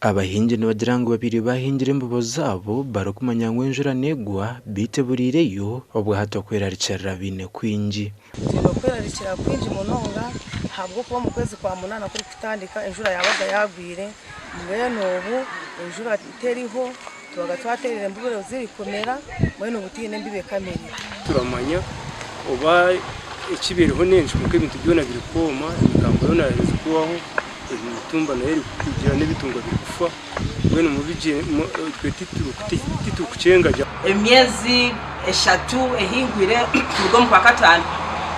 Abahingi nibagira ngu babaire baahingire embibo zaabo barikumanya ngu enjura neegwa beitu eburiireyo obwahati okwerarikirira baine kwingi. Twine okwerarikirira kwingi munonga ahabw'okuba omu kwezi kwa munaana kurikutandika enjura yaabaga yaagwire mbwenu obu enjura teriho tubaga twateerire embibo zirikumera mbwenu obu tihaine embibo ekamerire. Turamanya oba ekibaireho n'enki kwonka ebintu byona birikwoma, emigambo yoona yaherize kuhwaho, emitumba nayo erikugira n'ebitungwa birikufa mbwenu itwe titurikukyenga gye. Emyezi eshatu ehingwire kuruga omu Kwakataano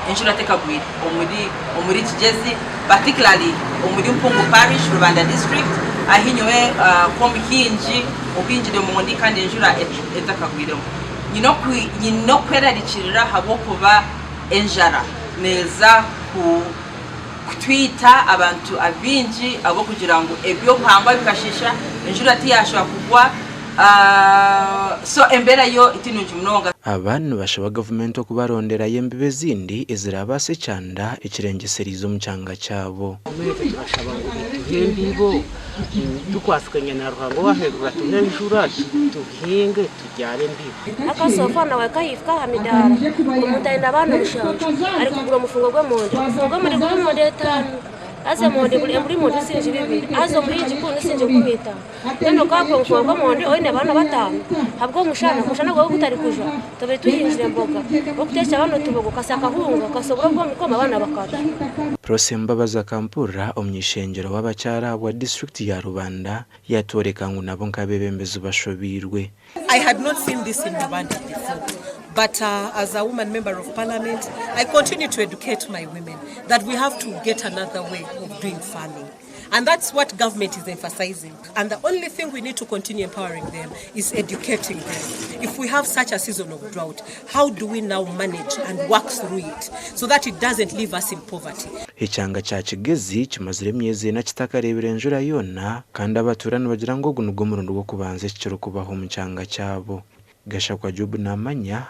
enjura tekagwire omuri omuri Kigyezi particularly omuri Mpungu Parish, Rubanda District ahi nyowe nk'omuhingi ohingire mondi kandi enjura etakagwiremu. Nyine okwerarikirira ahabw'okuba enjara neeza kutwita abantu abaingi ahabw'okugira ngu eby'obuhangwa bikashiisha, enjura tiyaashusha kugwa so embeera yo ti nungi munonga. Aba nibashaba gavumenti okubaronderayo embibo ezindi eziraabaase ekyanda ekirengyesereize omu kyanga kyabo. Gavumenti turashaba ngu etuhe embibo tukwasiganya na Ruhanga ow'ahaiguru atuhe enjura tuhinge tubyare embibo. Akasofa nawe kahika aha midaara, omuntu aine abaana mushanju arikugura omufungo gw'emondi, omufungo gw'emondi guri emondi etaano haza emondi buri mondi ni siringi bibiri haza omuhingi kunu ni siringi 50. Mbwenu okagura omufungo gw'emondi oine abaana bataano ahabw'omushana, omushana gwaba gutarikujwa tubaire tuhingire emboga, orikuteekyera abaana otuboga okasa akahunga okasa oburo bw'omukoma abaana bakarya. Prossy Mbabazi Akampurira, omuny'eishengyero w'abakyara ahabwa disiturikiti ya Rubanda yatworeka ngu nabo nk'abeebembezi bashobeirwe. I had not seen this in Rubanda before but as a woman member of parliament I continue to educate my women that we have to get another way of doing farming and that's what government is emphasizing and the only thing we need to continue empowering them is educating them. If we have such a season of drought, how do we now manage and work through it so that it doesn't leave us in poverty? Ekyanga kya Kigezi kimazire emyezi ena kitakareebire njura yoona kandi abatuura nibagira ngu ogu nigwo murundi gw'okubanza eki kirikubaho omu kyanga kyabo. Gashakwa Job naamanya.